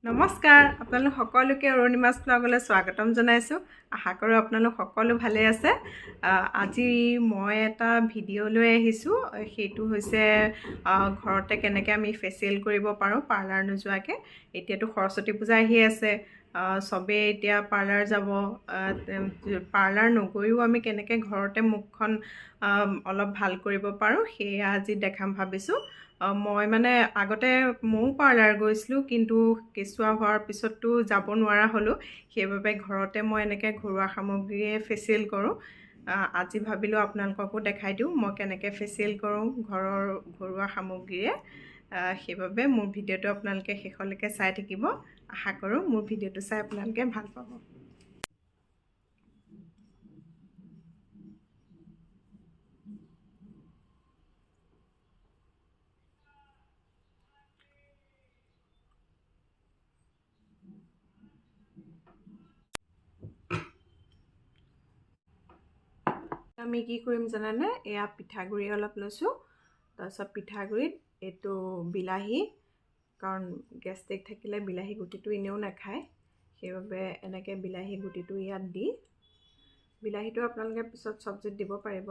নমস্কাৰ, আপোনালোক সকলোকে অৰুণিমাছ ব্লগলৈ স্বাগতম জনাইছোঁ। আশা কৰোঁ আপোনালোক সকলো ভালে আছে। আজি মই এটা ভিডিঅ' লৈ আহিছোঁ। সেইটো হৈছে ঘৰতে কেনেকৈ আমি ফেচিয়েল কৰিব পাৰোঁ পাৰ্লাৰ নোযোৱাকৈ। এতিয়াতো সৰস্বতী পূজা আহি আছে, চবেই এতিয়া পাৰ্লাৰ যাব। পাৰ্লাৰ নগৈও আমি কেনেকৈ ঘৰতে মুখখন অলপ ভাল কৰিব পাৰোঁ, সেয়া আজি দেখাম ভাবিছোঁ। মই মানে আগতে ময়ো পাৰ্লাৰ গৈছিলোঁ, কিন্তু কেঁচুৱা হোৱাৰ পিছততো যাব নোৱাৰা হ'লোঁ। সেইবাবে ঘৰতে মই এনেকৈ ঘৰুৱা সামগ্ৰীয়ে ফেচিয়েল কৰোঁ। আজি ভাবিলোঁ আপোনালোককো দেখাই দিওঁ মই কেনেকৈ ফেচিয়েল কৰোঁ ঘৰৰ ঘৰুৱা সামগ্ৰীৰে। সেইবাবে মোৰ ভিডিঅ'টো আপোনালোকে শেষলৈকে চাই থাকিব। আশা কৰোঁ মোৰ ভিডিঅ'টো চাই আপোনালোকে ভাল পাব। আমি কি কৰিম জানানে? এয়া পিঠাগুড়ি অলপ লৈছোঁ। তাৰপিছত পিঠাগুড়িত এইটো বিলাহী, কাৰণ গেষ্ট্ৰিক থাকিলে বিলাহী গুটিটো এনেও নাখায়, সেইবাবে এনেকৈ বিলাহী গুটিটো ইয়াত দি, বিলাহীটো আপোনালোকে পিছত চব্জিত দিব পাৰিব,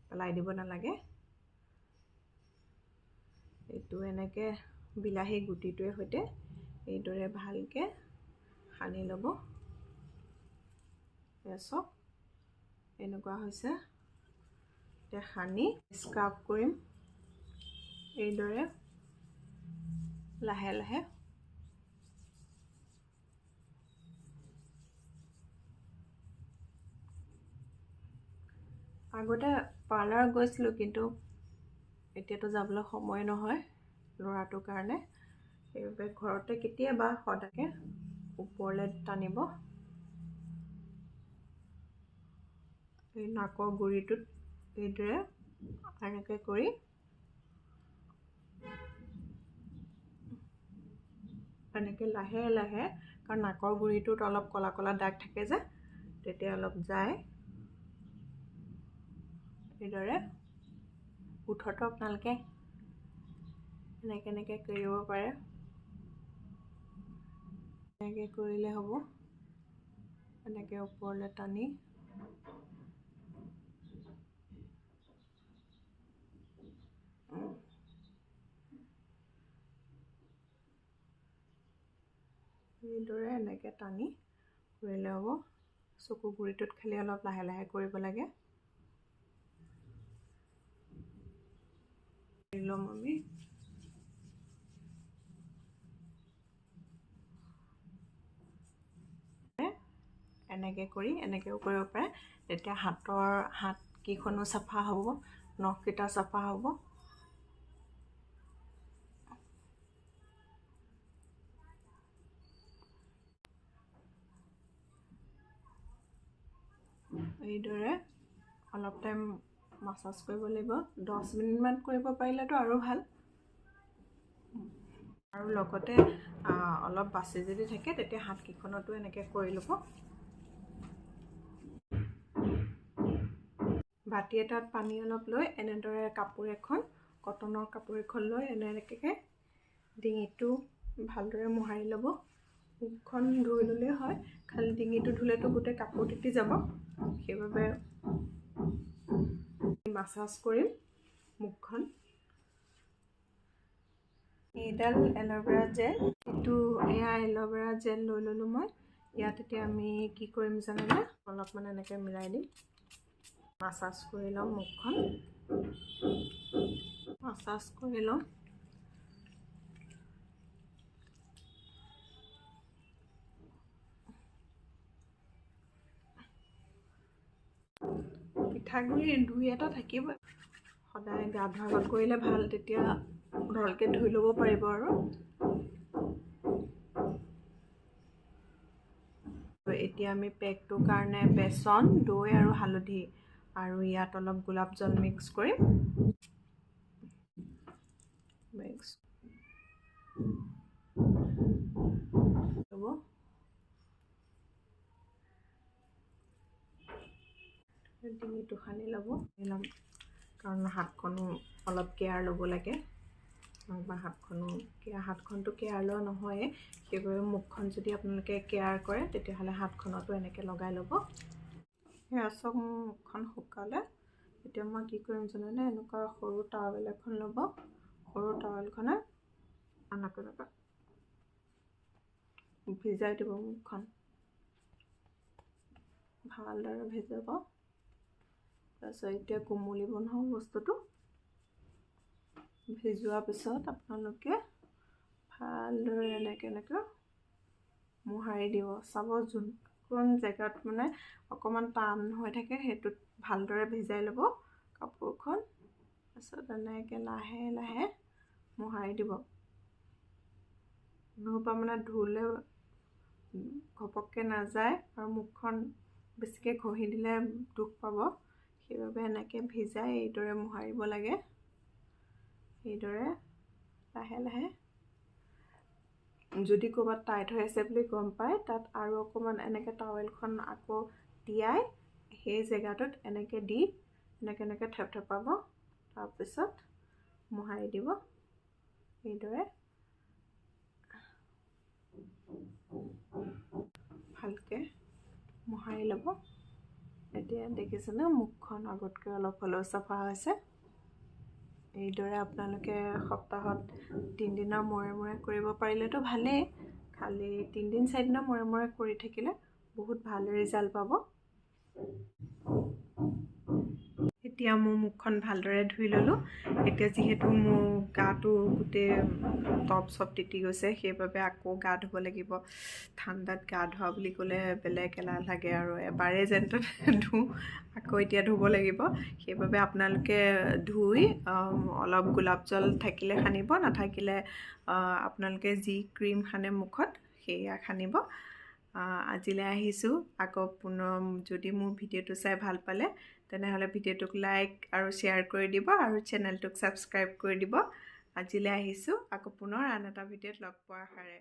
পেলাই দিব নালাগে। এইটো এনেকৈ বিলাহী গুটিটোৱে সৈতে এইদৰে ভালকৈ সানি ল'ব। চাওক, এনেকুৱা হৈছে। এতিয়া সানি স্ক্ৰাব কৰিম এইদৰে লাহে লাহে। আগতে পাৰ্লাৰ গৈছিলোঁ, কিন্তু এতিয়াতো যাবলৈ সময় নহয় ল'ৰাটোৰ কাৰণে, সেইবাবে ঘৰতে কেতিয়াবা সদায় ওপৰলৈ টানিব। এই নাকৰ গুৰিটোত এইদৰে এনেকৈ কৰি এনেকৈ লাহে লাহে, কাৰণ নাকৰ গুৰিটোত অলপ ক'লা ক'লা দাগ থাকে যে, তেতিয়া অলপ যায়। এইদৰে ওঠটো আপোনালোকে এনেকৈ এনেকৈ কৰিব পাৰে। এনেকৈ কৰিলে হ'ব। এনেকৈ ওপৰলৈ টানি এইদৰে এনেকৈ টানি কৰিলে হ'ব। চকু গুৰিটোত খালি অলপ লাহে লাহে কৰিব লাগে। ল'ম আমি এনেকৈ কৰি এনেকৈও কৰিব পাৰে। তেতিয়া হাতৰ হাতকেইখনো চাফা হ'ব, নখকেইটা চাফা হ'ব। এইদৰে অলপ টাইম মাছাজ কৰিব লাগিব। 10 মিনিটমান কৰিব পাৰিলেতো আৰু ভাল। আৰু লগতে অলপ বাচি যদি থাকে তেতিয়া হাতকেইখনতো এনেকৈ কৰি ল'ব। বাতি এটাত পানী অলপ লৈ এনেদৰে কাপোৰ এখন, কটনৰ কাপোৰ এখন লৈ এনেকৈ ডিঙিটো ভালদৰে মোহাৰি ল'ব। মুখখন ধুই ল'লেই হয়, খালি ডিঙিটো ধুলেতো গোটেই কাপোৰ তিতি যাব, সেইবাবে মাছাজ কৰিম মুখখন। এইডাল এল'ভেৰা জেল, এইটো এয়া এল'ভেৰা জেল লৈ ল'লোঁ মই। ইয়াত এতিয়া আমি কি কৰিম জানেনে? অলপমান এনেকৈ মিলাই দিম। মাছাজ কৰি ল'ম মুখখন, মাছাজ কৰি ল'ম। পিঠাগুড়ি দুই এটা থাকিব। সদায় গা ধোৱাৰ আগত কৰিলে ভাল, তেতিয়া ভালকৈ ধুই ল'ব পাৰিব। আৰু এতিয়া আমি পেকটোৰ কাৰণে বেচন, দৈ আৰু হালধি আৰু ইয়াত অলপ গোলাপ জল মিক্স কৰিম। মিক্স হ'ব। ডিঙিটো সানি ল'ব, কাৰণ হাতখনো অলপ কেয়াৰ ল'ব লাগে। বা হাতখনো, হাতখনটো কেয়াৰ লোৱা নহয়ে, সেইবাবে মুখখন যদি আপোনালোকে কেয়াৰ কৰে তেতিয়াহ'লে হাতখনতো এনেকৈ লগাই ল'ব। সেয়া চব মোৰ মুখখন শুকালে। এতিয়া মই কি কৰিম জানেনে, এনেকুৱা সৰু টাৱেল এখন ল'ব, সৰু টাৱেলখনে এনেকৈ এনেকৈ ভিজাই দিব মুখখন, ভালদৰে ভিজাব। তাৰপিছত এতিয়া কোমলিব নহয় বস্তুটো। ভিজোৱাৰ পিছত আপোনালোকে ভালদৰে এনেকৈ এনেকৈ মোহাৰি দিব। চাব যোনখন জেগাত মানে অকণমান টান হৈ থাকে সেইটোত ভালদৰে ভিজাই ল'ব কাপোৰখন। তাৰপিছত এনেকৈ লাহে লাহে মোহাৰি দিব, নহ'বা মানে ধুলে ঘপককৈ নাযায় আৰু মুখখন বেছিকৈ ঘঁহি দিলে দুখ পাব। সেইবাবে এনেকৈ ভিজাই এইদৰে মোহাৰিব লাগে, এইদৰে লাহে লাহে। যদি ক'ৰবাত টাইট হৈ আছে বুলি গম পায়, তাত আৰু অকণমান এনেকৈ টাৱেলখন আকৌ তিয়াই সেই জেগাটোত এনেকৈ দি এনেকৈ এনেকৈ থেপথেপাব, তাৰপিছত মোহাৰি দিব এইদৰে ভালকৈ মোহাৰি ল'ব। এতিয়া দেখিছেনে মুখখন আগতকৈ অলপ হ'লেও চাফা হৈছে। এইদৰে আপোনালোকে সপ্তাহত 3 দিনৰ মূৰে মূৰে কৰিব পাৰিলেতো ভালেই, খালি 3 দিন 4 দিনৰ মূৰে মূৰে কৰি থাকিলে বহুত ভাল ৰিজাল্ট পাব। এতিয়া মোৰ মুখখন ভালদৰে ধুই ল'লোঁ। এতিয়া যিহেতু মোৰ গাটো গোটেই টপ চপ তিতি গৈছে, সেইবাবে আকৌ গা ধুব লাগিব। ঠাণ্ডাত গা ধোৱা বুলি ক'লে বেলেগ এলাহ লাগে আৰু এবাৰেই যেন তেনে ধুওঁ, আকৌ এতিয়া ধুব লাগিব। সেইবাবে আপোনালোকে ধুই অলপ গোলাপ জল থাকিলে সানিব, নাথাকিলে আপোনালোকে যি ক্ৰীম সানে মুখত সেয়া সানিব। আজিলৈ আহিছোঁ, আকৌ পুনৰ যদি মোৰ ভিডিঅ'টো চাই ভাল পালে তেনেহ'লে ভিডিঅ'টোক লাইক আৰু শ্বেয়াৰ কৰি দিব আৰু চেনেলটোক ছাবস্ক্ৰাইব কৰি দিব। আজিলৈ আহিছোঁ, আকৌ পুনৰ আন এটা ভিডিঅ'ত লগ পোৱাৰ আশাৰে।